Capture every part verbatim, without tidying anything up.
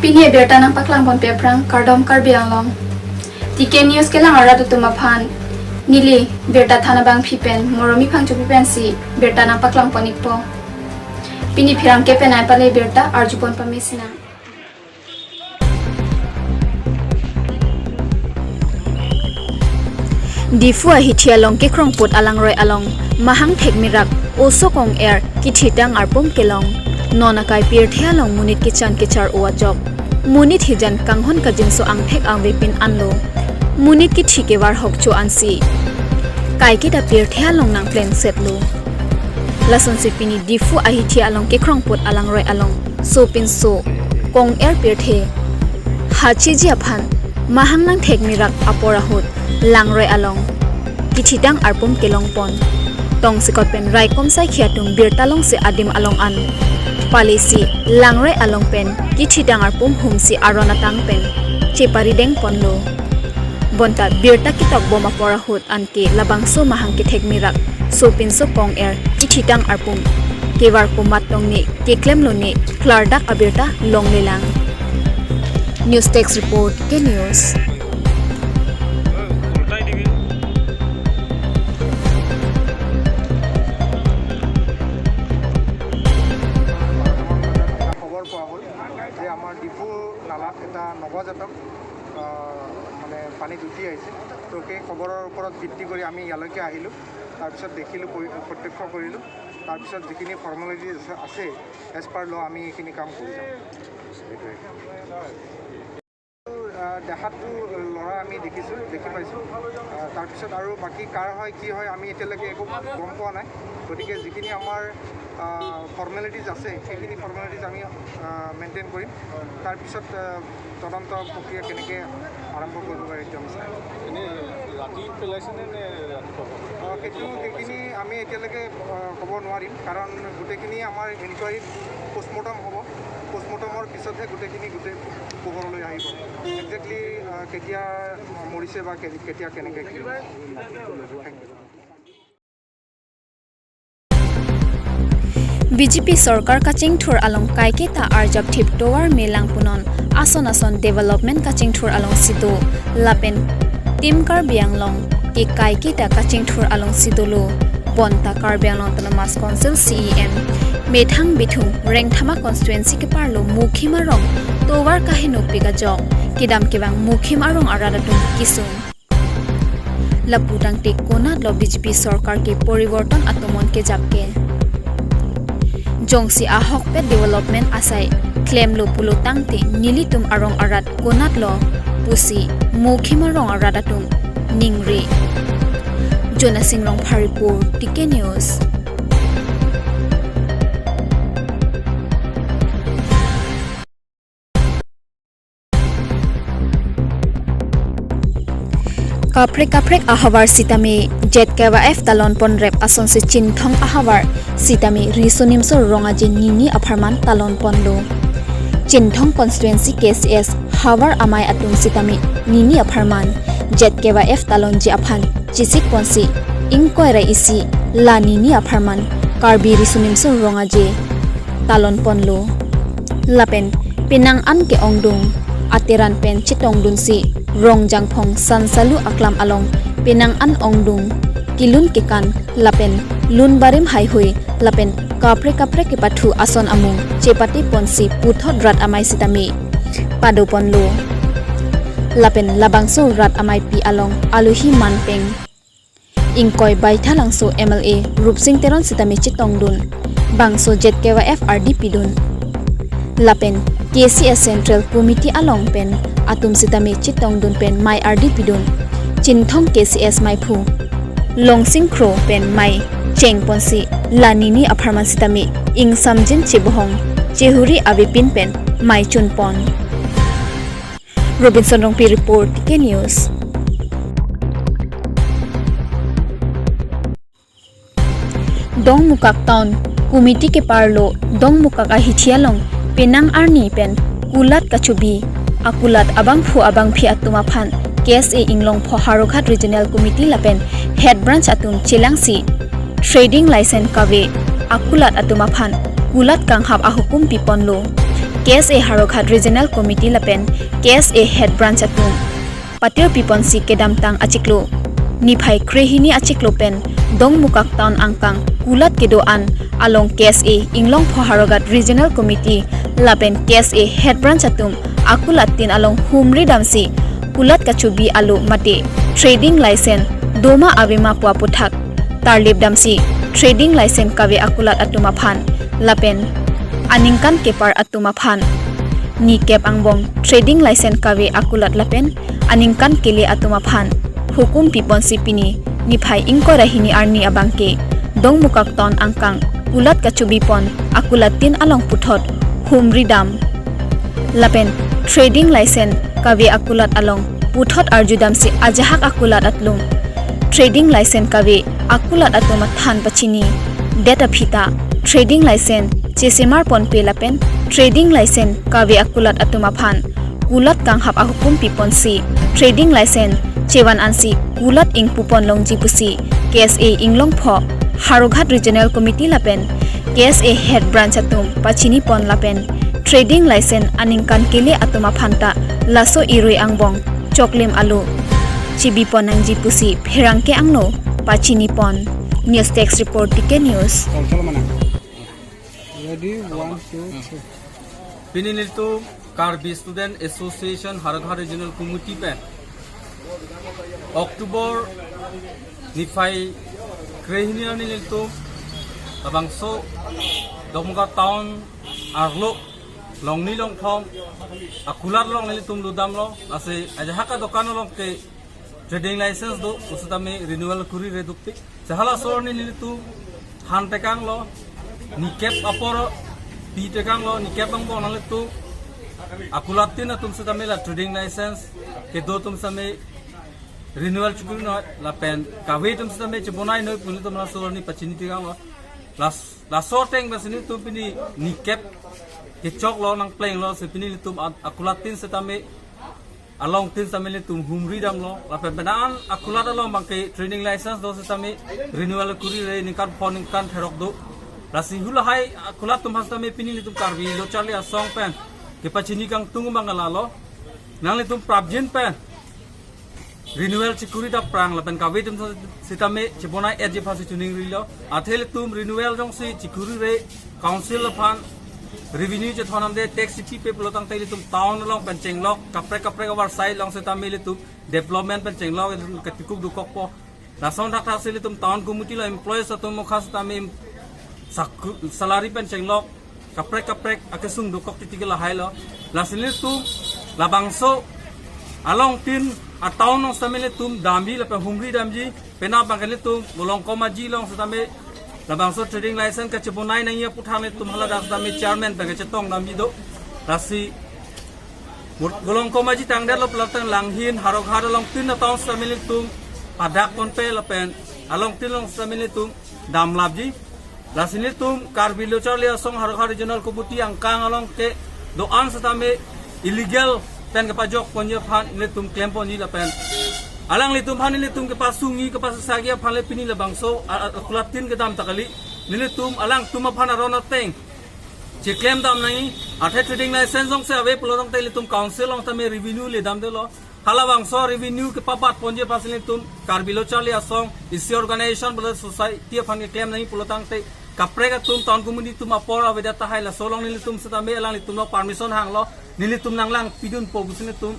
Pini abirta nangpaklang ponpe aphrang kardom Karbi Anglong. T K News kelang arat atum aphan neli birta than abangphi pen Moromi Phangchopi pensi birta nangpaklang pon-ikpo. Pini pherangke penai pale birta arju pon pame sinang. Diphu ahithi along kekrong put alangroi along mahang thekmirak oso kong-er kithitang arpum kelong. Non akai pirthe along monit kechan kechar-o ajok. Monit hijan kanghon kajinso angthek angvepin anlo. Monit kithi kevar hokcho ansi kaiketa pirthe along nangplengsetlo. Lasonsi pini Diphu ahithi along kekrong put alangroi along sopinso kong-er pirthe hachiji aphan mahang nangthekmirak apor ahut langroi along kithitang arpum kelong pon. Tongsekot pen raikom saikhi atum birta longsi adim along an palesi langroi along pen kithitang arpum humsi aron atang pen cheparideng ponlo. Bonta birta ketok bom apor ahut anke labangso mahang kethekmirak sopinso kong-er kithitang arpum kevar komat tong ne keklemlo ne klardak abirta longlelang. News Desk Report, K News. খবৰ পোৱা হ'ল যে আমাৰ ডিফু নালাত এটা নৱজাতক, আহ, মানে পানীত উটি আহিছে। তো সেই খবৰৰ ওপৰত ভিত্তি কৰি আমি ইয়ালৈকে আহিলোঁ। তাৰপিছত দেখিলোঁ, পৰি-, প্ৰত্যক্ষ কৰিলোঁ। তাৰপিছত যিখিনি ফৰ্মেলিটিজ আছে, আছে, এজ পাৰ ল' আমি এইখিনি কাম কৰি যাম। সেইটোৱে। আহ, দেহাটো ল'ৰা আমি দেখিছোঁ, দেখি পাইছোঁ। আহ, তাৰপিছত আৰু বাকী কাৰ হয়, কি হয়, আমি এতিয়ালৈকে একো গম পোৱা নাই। গতিকে যিখিনি আমাৰ, আহ, ফৰ্মেলিটিজ আছে, সেইখিনি ফৰ্মেলিটিজ আমি, আহ, মেইনটেইন কৰিম। তাৰপিছত, আহ, তদন্ত প্ৰক্ৰিয়া কেনেকৈ আৰম্ভ কৰিব পাৰি, এইটো আমি চাই আছোঁ। এনে ৰাতি পেলাইছেনে নে ৰাতিপুৱা? আহ, সেইটো, সেইখিনি আমি এতিয়ালৈকে, আহ, ক'ব নোৱাৰিম, কাৰণ গোটেইখিনি আমাৰ ইনকুৱাৰীত পষ্টমৰ্টম হ'ব। পষ্টমৰ্টমৰ পিছতহে গোটেইখিনি গোটেই পোহৰলৈ আহিব। একজেক্টলি, আহ, কেতিয়া মৰিছে বা কে-, কেতিয়া কেনেকৈ কি হৈছে। Thank you. B J P sorkar kachingthur along kaiketa arjapthip tovar melang punon, ason ason development kachingthur alongsi do lapen Team Karbi Anglong ke kaiketa kachingthur alongsi dolo. Bonta Karbi Anglong Autonomous Council C E M methang bithung Rengthama constituency keparlo Mukhim arong tovar kahenopik ajok kedam kevang Mukhim arong arat atum kesung. Lapu tangte konatlo B J P sorkar ke poriborton atomon kejap ke. Jongsi ahokpet development asai klemlo pulo tangte nelitum arong arat konatlo pusi Mukhim arong arat atum ningri. Jonasing Rongphar report, T K News. Kaprek kaprek ahavar sitame Z K Y F talon ponrep asonsi Chinthong ahavar sitame Riso Nimso Rong Aje nini apharman talon ponlo. Chinthong constituency K C S havar amei atum sitame nini apharman Z K Y F talonji aphan chesik ponsi ingkoi ra isi la nini apharman Karbi Riso Nimso Rong Aje talon ponlo. Lapen penang an ke-ongdung ateran pen chetongdunsi Rongjangphong Sansalu aklam along penang an ongdung kelun kekan lapen lun barim haihui lapen kaprek kaprek kepathu ason amung chepate ponsi puthot rat amei sitame pado ponlo. Lapen labangso rat ameipi along alohi manpeng ingkoi Baithalangso M L A Rupsing Teron sitame chetongdun, bangso Z K Y F ardi pidun. Lapen K C S Central Committee along pen atum sitame chetongdun pen mei ardi pidun. Chinthong K C S meiphu Longsing Kro pen mei cheng ponsi la nini apharman sitame ingsamjin chebohong chehuri avepin pen mei chun pon. Robinson Rongpi report, T K News. Dongmukak Town Committee keparlo Dongmukak ahithi along penang arni pen kulat kachobi akulat abangphu abangphi atum aphan K S A Inglongpho Howraghat Regional Committee lapen Head Branch atum chelangsi trading license kave akulat atum aphan kulat kanghap ahukum piponlo. K S A Howraghat Regional Committee lapen K S A Head Branch atum patir piponsi kedamtang achiklo niphai krehini achiklo pen Dongmukak Town angkang kulat kedo-an along K S A Inglongpho Howraghat Regional Committee lapen K S A Head Branch atum akulat tin along humri damsi kulat kachobi alo mate trading license doma avema pu aputhak tarlip damsi trading license kave akulat atum aphan lapen aningkan kepar atum aphan ni kep angbong trading license kave akulat lapen aningkan kele atum aphan hukum piponsi pini niphai ingkoi ra hini arni abangke Dongmukak Town angkang kulat kachobi pon akulat tin along puthot humri dam lapen trading license kave akulat along puthot arju damsi ajahak akulat atlung trading license kave akulat atum athan pachini det aphi ta trading license chesemar ponpe lapen trading license kave akulat atum aphan kulat kanghap ahukum piponsi trading license chevan ansi kulat ingpu pon longji pusi K S A Inglongpho Howraghat Regional Committee lapen K S A Head Branch atum pachini pon lapen trading license aningkan kele atum aphan ta laso irui angbong choklim alo chibi pon nangji pusi pherangke angno pachini pon. News Desk Report, T K News. Ready, one, two, three. Pini nelitum Karbi Student Association Howraghat Regional Committee pen October niphai krehini arni nelitum labangso Dongmukak Town arlo longni longthom akulat along nelitum ludamlo, lasi ajahak adokan along ke trading license do, pusitame renewal kurire duktik. Sehalaso arni nelitum than tekanglo, ni kep apor pi tekanglo, ni kep angbong nanglitum akulat tin atum sitame la trading license kedo atum sitame renewal chekuri noi lapen kave atum sitame chebonai noi pu nelitum laso arni pachini tekanglo. Las laso ateng basi nelitum pini ni kep kechoklo nangplenglo, si pini nelitum a- akulat tin sitame along tin sitame nelitum humri damlo lapen penang akulat along abangke trading license do sitame renewal kurire ningkan pho ningkan therok do. Lasi hu lahai akulat atum aphan sitame pini nelitum Karbi Lo-charli Asong pen kepachini kangtung abang lalo, nanglitum prapjin pen renewal chekuri ta prang lapen kave atum sitame chebonai etji aphansi chiningrilo. Athe ilitum renewal jongsi chekurire council aphan revenue chethon damde, tax chipipe pulotangte ilitum town along pen chenglok kaprek kaprek avarsai along sitame ilitum development pen chenglok, ilitum katikuk dokokpo. Lason thakthak si ilitum town committee lo employees atum mokha sitame im- saku- salary pen chenglok kaprek kaprek akesung dokok titi ke lahailo. Lasi nelitum labangso along tin atown along sitame nelitum damji lapen humri damji, penang abangke nelitum Golong Komaji along sitame labangso trading license kachebonai nangji aputhak nelitum haladak sitame chairman pen kachetong damji do. Lasi Mur- Golong Komaji tangdetlo pulotangte langhin Howraghat along tin atown sitame nelitum padak ponpe lapen along tin along sitame nelitum damlapji. Lasi nelitum Karbi Lo-charli Asong Howraghat Regional Committee angkang along kedo-an sitame illegal pen kepajok ponji aphan nelitum klem ponji lapen alanglitum aphan nelitum kepasungji kepasasagi aphan le pini labangso a- a- akulat tin kedam ta kali. Nelitum alangtum aphan aron ateng cheklem dam nangji. Athe trading license jongsi ave pulotangte ilitum council along tame revenue le damdelo. Halabangso revenue kepabat ponji aphansi nelitum Karbi Lo-charli Asong isi organization bole society aphan keklem nangji pulotangte kaprek atum town committee atum apor avedet tahai, laso along nelitum sitame alanglitum lo permission hanglo, nelitum nanglang pidunpo pusi nelitum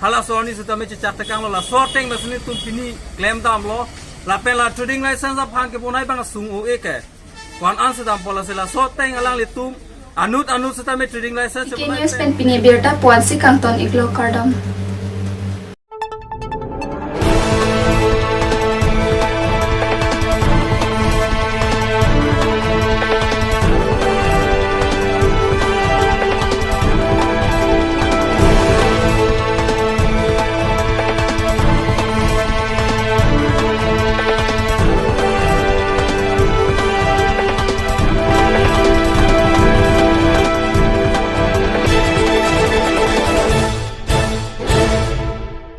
halaso arni sitame chechak tekanglo. Laso ateng basi nelitum pini klem damlo lapen la trading license aphan kebonai abang sung-o-e ke ko-an an si dampo, lasi laso ateng alanglitum anut anut sitame trading license T K News pen pini abirta puansi kangton iklo, kardom.